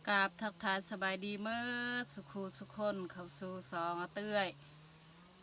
ກາບທັກທາຍສະບາຍດີເໝິດສູ່ຄູ່ສູ່ຄົນ ເຂົ້າສູ່ຊ່ອງອາເຕື້ອຍ.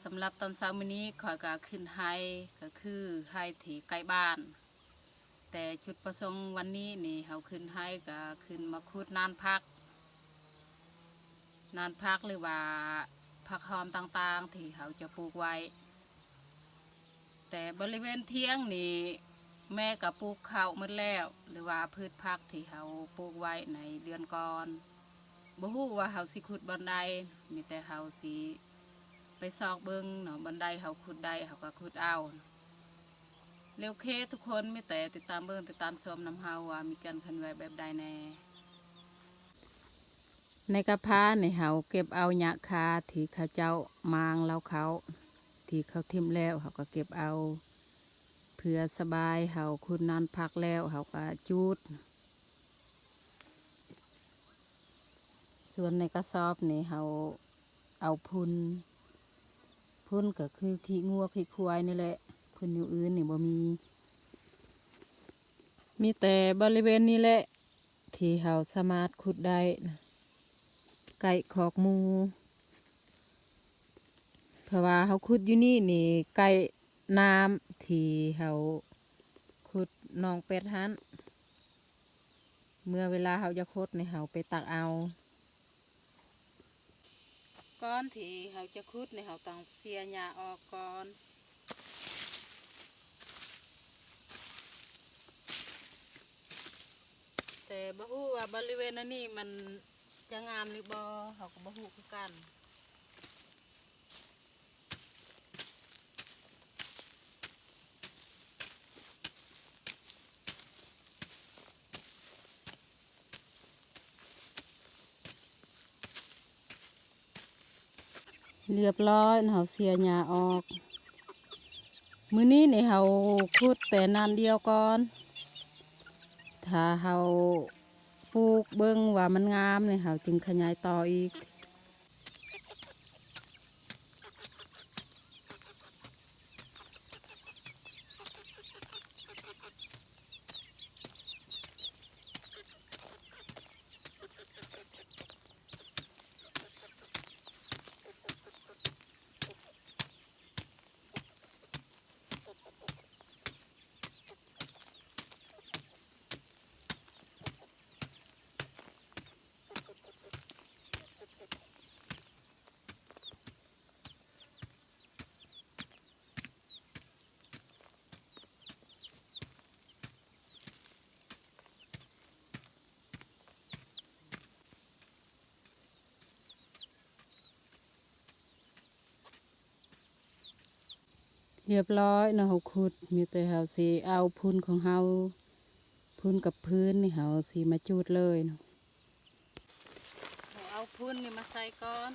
ສຳລັບຕອນເຊົ້າມື້ນີ້ ຂ້ອຍກໍຂຶ້ນໄຮ່ ກໍຄືໄຮ່ທີ່ໃກ້ບ້ານ. ແຕ່ຈຸດປະສົງວັນນີ້ນີ້ ເຮົາຂຶ້ນໄຮ່ກໍຂຶ້ນມາຂຸດນານຜັກ ນານຜັກ ຫຼືວ່າຜັກຫອມຕ່າງໆທີ່ເຮົາຈະປູກໄວ້. ແຕ່ບໍລິເວນທຽງນີ້ ແມ່ກໍປູກເຂົ້າໝົດແລ້ວ ຫຼືວ່າພືດຜັກທີ່ເຮົາປູກໄວ້ໃນເດືອນກ່ອນ. ບໍ່ຮູ້ວ່າເຮົາຊິຂຸດບ່ອນໃດ ມີແຕ່ເຮົາຊິໄປຊອກເບິ່ງເນາະ ບ່ອນໃດເຮົາຂຸດໄດ້ ເຮົາກໍຂຸດເອົາ. ແລ້ວໂອເຄ ທຸກຄົນ ມີແຕ່ຕິດຕາມເບິ່ງ ຕິດຕາມຊົມນຳເຮົາວ່າມີການເຄື່ອນໄຫວແບບໃດແດ່. ໃນກະພ້ານີ້ ເຮົາເກັບເອົາຫຍ້າຄາທີ່ເຂົາເຈົ້າມ້າງເລົາເຂົ້າ ທີ່ເຂົາຖິ້ມແລ້ວ ເຮົາກໍເກັບເອົາ ເພື່ອສະບາຍ. ເຮົາຂຸດນານຜັກແລ້ວ ເຮົາກໍຈູດ. ສ່ວນໃນກະສອບນີ້ ເຮົາເອົາຝຸ່ນ, ຝຸ່ນກໍຄືຂີ້ງົວຂີ້ຄວາຍນີ້ແຫຼະ, ຝຸ່ນຢູ່ອື່ນນີ້ບໍ່ມີ. ມີແຕ່ບໍລິເວນນີ້ແຫຼະ ທີ່ເຮົາສາມາດຂຸດໄດ້ ໃກ້ຄອກໝູ, ເພາະວ່າເຮົາຂຸດຢູ່ນີ້ນີ້ ໃກ້ນ້ຳທີ່ເຮົາຂຸດໜອງແປດຫັ້ນ. ເມື່ອເວລາເຮົາຢາກຂຸດນີ້ ເຮົາໄປຕັກເອົາ. ກ່ອນທີ່ເຮົາຈະຂຸດນີ້ ເຮົາຕ້ອງເສຍຫຍ້າອອກກ່ອນ. ແຕ່ບໍ່ຮູ້ວ່າບໍລິເວນອັນນີ້ມັນຈະງາມຫຼືບໍ່ ເຮົາກໍບໍ່ຮູ້ຄືກັນ. ລຽບຮ້ອຍ ເຮົາເສຍຫຍ້າອອກ. ມື້ນີ້ນີ້ເຮົາຂຸດແຕ່ນັ້ນດຽວກ່ອນ. ຖ້າເຮົາປູກເບິ່ງວ່າມັນງາມນີ້ ເຮົາຈຶ່ງຂະຫຍາຍຕໍ່ອີກ. ລຽບຮ້ອຍເນາະ ເຮົາຂຸດ. ມີແຕ່ເຮົາຊິເອົາຝຸ່ນຂອງເຮົາ, ຝຸ່ນກັບພື້ນນີ້ ເຮົາຊິມາຈູດເລີຍເນາະ. ເຮົາເອົາຝຸ່ນນີ້ມາໃສ່ກ່ອນ.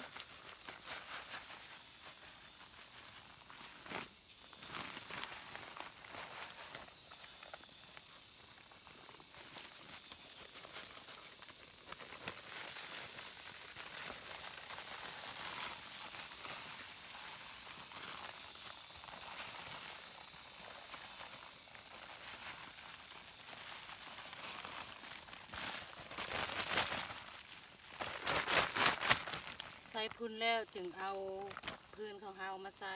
ໃສ່ຝຸ່ນແລ້ວຈຶ່ງເອົາພື້ນຂອງເຮົາມາໃສ່.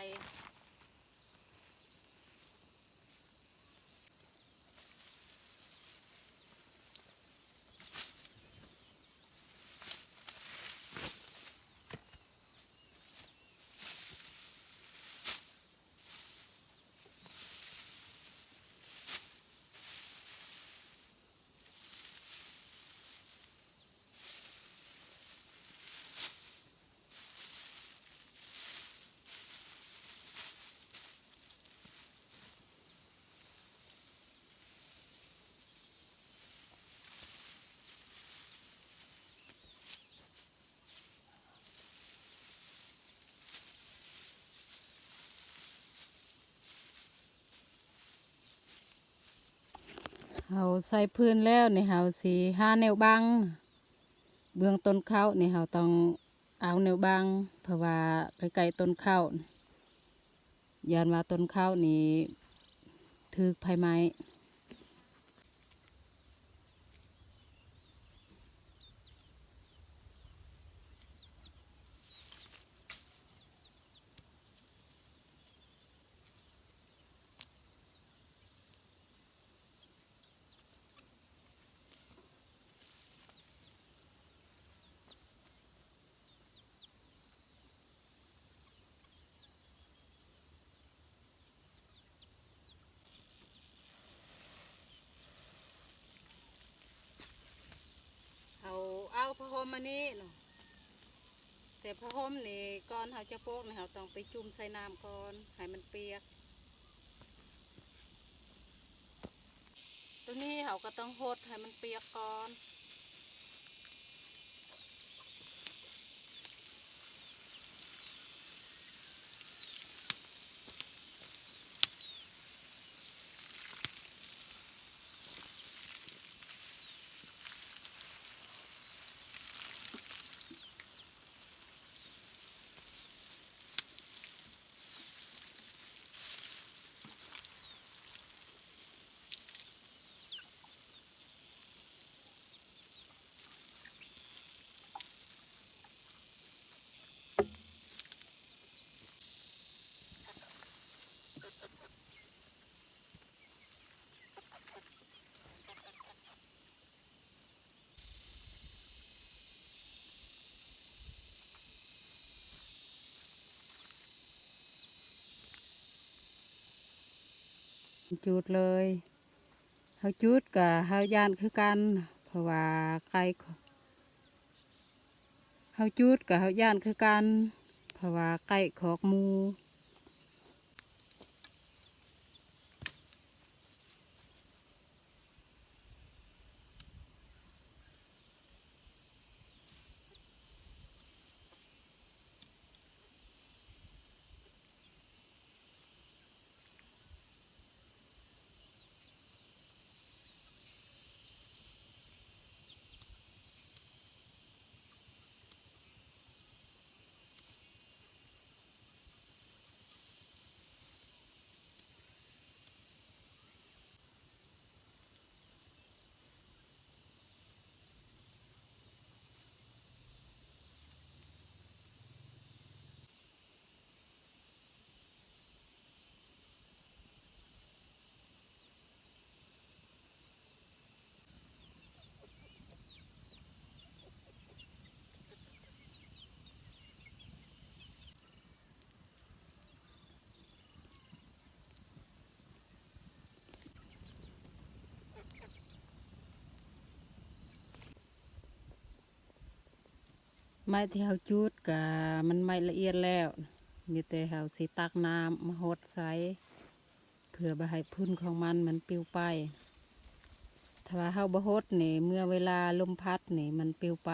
ເຮົາໃສ່ພື້ນແລ້ວນີ້ ເຮົາຊິຫາແນວບັງ. ເບື້ອງຕົ້ນເຂົ້ານີ້ ເຮົາຕ້ອງເອົາແນວບັງ ເພາະວ່າໃກ້ໆຕົ້ນເຂົ້າ ຢ້ານວ່າຕົ້ນເຂົ້ານີ້ຖືກໄຟໄໝ້. ຜ້າຫົ່ມອັນນີ້ເນາະ ແຕ່ຜ້າຫົ່ມນີ້ ກ່ອນເຮົາຈະໂປະນີ້ ເຮົາຕ້ອງໄປຈຸ່ມໃສ່ນ້ຳກ່ອນ ໃຫ້ມັນປຽກ. ໂຕນີ້ເຮົາກໍຕ້ອງຫົດໃຫ້ມັນປຽກກ່ອນ. ຈູດເລີຍ. ເຮົາຈູດກະເຮົາຢ້ານຄືກັນ ເພາະວ່າໄກ່ ເຮົາຈູດກະເຮົາຢ້ານຄືກັນ ເພາະວ່າໄກ່ຄອກໝູ. ໄມ້ທີ່ເຮົາຈູດກະມັນໄມ້ລະອຽດແລ້ວ ມີແຕ່ເຮົາຊິຕັກນ້ຳມາຫົດໃສ່ ເພື່ອບໍ່ໃຫ້ຝຸ່ນຂອງມັນມັນປິວໄປ. ຖ້າວ່າເຮົາບໍ່ຫົດນີ້ ເມື່ອເວລາລົມພັດນີ້ມັນປິວໄປ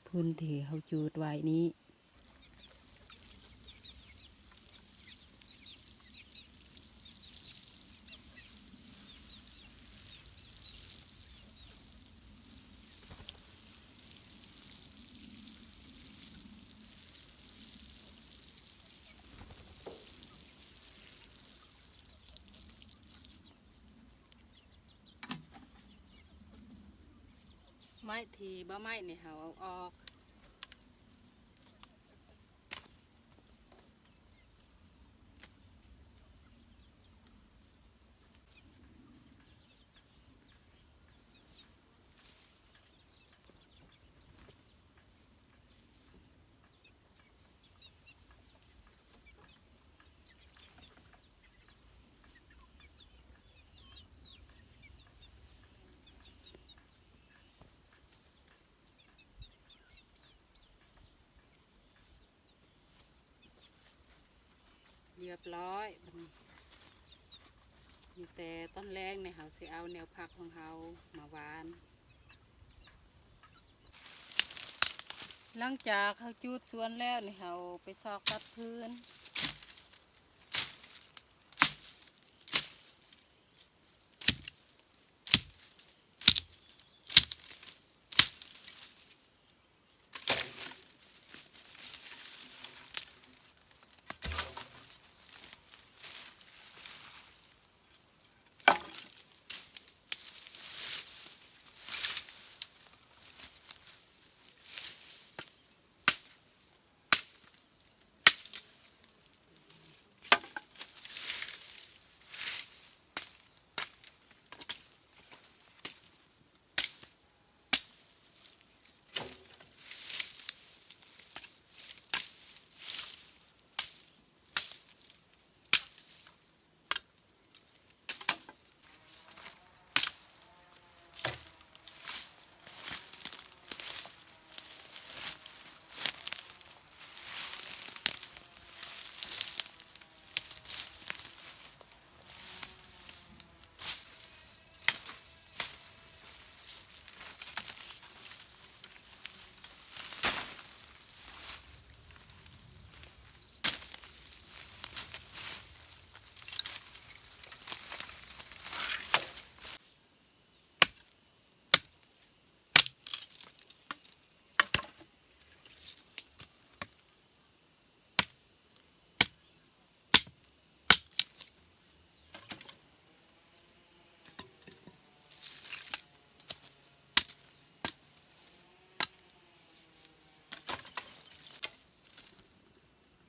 ຝຸ່ນທີ່ເຮົາຈູດໄວ້ນີ້. ໄມ້ທີ່ບໍ່ໄໝ້ນີ້ເຮົາເອົາອອກ. ລຽບຮ້ອຍ ບັດນີ້ ມີແຕ່ຕອນແລງນີ້ເຮົາຊິເອົາແນວຜັກຂອງເຮົາມາຫວ່ານ. ຫຼັງຈາກເຮົາຈູດສວນແລ້ວນີ້ ເຮົາໄປຊອກຕັດຟືນ. ເ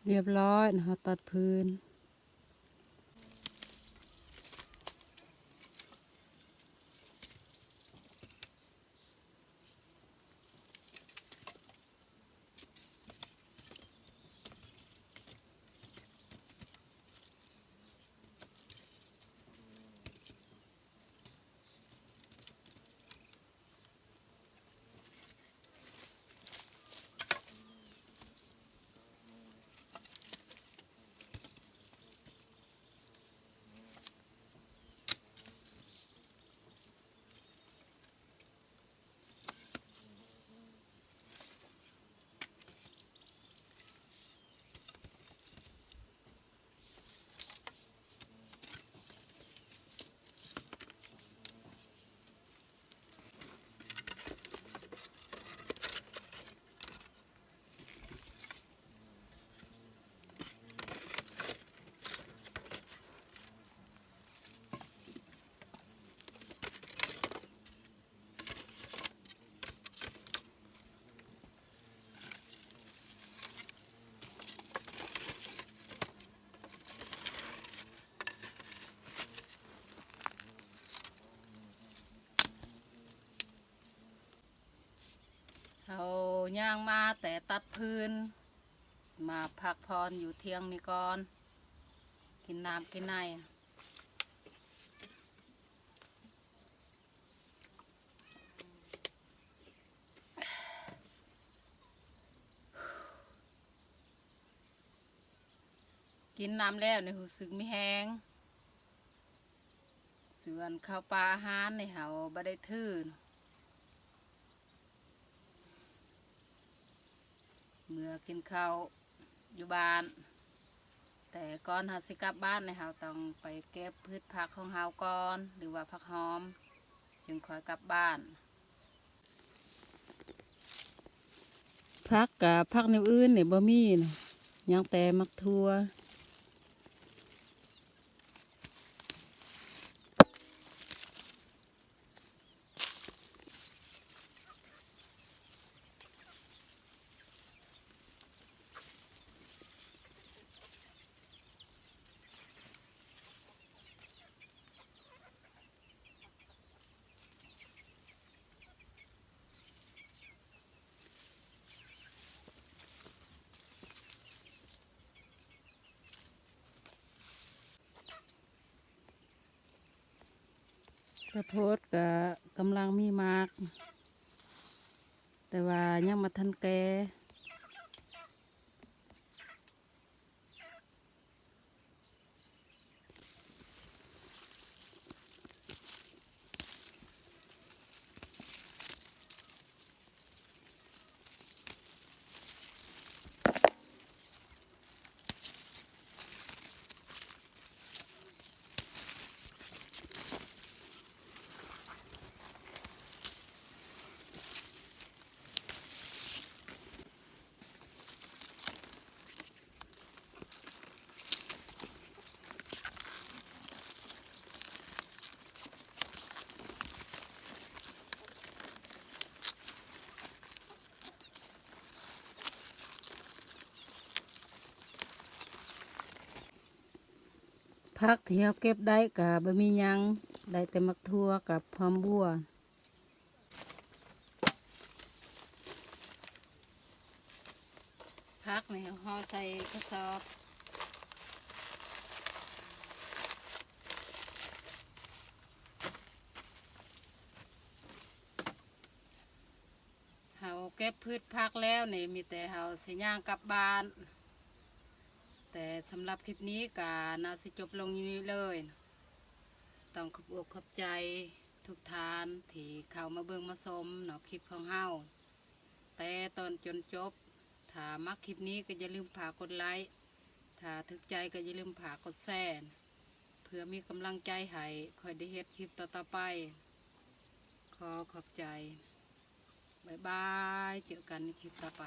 ຮຽບຮ້ອຍນະ ເຮົາຕັດພື້ນ. ເຮົາຍ່າງມາແຕ່ຕັດພື້ນ ມາພັກຜ່ອນຢູ່ຖຽງນີ້ກ່ອນ ກິນນ້ຳກິນໃນ. ກິນນ້ຳແລ້ວນີ້ຮູ້ສຶກມີແຮງ. ສ່ວນເຂົ້າປາອາຫານນີ້ເຮົາບໍ່ໄດ້ຖື. ເມື່ອກິນເຂົ້າຢູ່ບ້ານ, ແຕ່ກ່ອນເຮົາຊິກັບບ້ານນີ້ ເຮົາຕ້ອງໄປເກັບພືດຜັກຂອງເຮົາກ່ອນ ຫຼືວ່າຜັກຫອມ ຈຶ່ງຄ່ອຍກັບບ້ານ. ຜັກກະ ຜັກແນວອື່ນນີ້ບໍ່ມີນະ, ຍັງແຕ່ໝາກຖົ່ວ. ກະໂພດກະກຳລັງມີໝາກ ແຕ່ວ່າຍັງບໍ່ທັນແກ່. ຜັກທີ່ເຮົາເກັບໄດ້ກະບໍ່ມີຫຍັງ, ໄດ້ແຕ່ໝາກຖົ່ວກັບຫອມບົ່ວ. ຜັກນີ້ເຮົາຫໍ່ໃສ່ກະສອບ. ເຮົາເກັບພືດຜັກແລ້ວນີ້ ມີແຕ່ເຮົາຊິຍ່າງກັບບ້ານ. ແຕ່ສຳລັບຄລິບນີ້ກະໜ້າຊິຈົບລົງຢູ່ນີ້ເລີຍ. ຕ້ອງຂອບອົກຂອບໃຈທຸກທ່ານທີ່ເຂົ້າມາເບິ່ງມາຊົມເນາະ ຄລິບຂອງເຮົາ ແຕ່ຕອນຈົນຈົບ. ຖ້າມັກຄລິບນີ້ກໍຢ່າລືມຝາກກົດໄລ, ຖ້າຖືກໃຈກໍຢ່າລືມຝາກກົດແຊ ເພື່ອມີກຳລັງໃຈໃຫ້ຂ້ອຍໄດ້ເຮັດຄລິບຕໍ່ໆໄປ. ຂໍຂອບໃຈ. ບາຍບາຍ. ເຈີກັນໃນຄລິບຕໍ່ໄປ.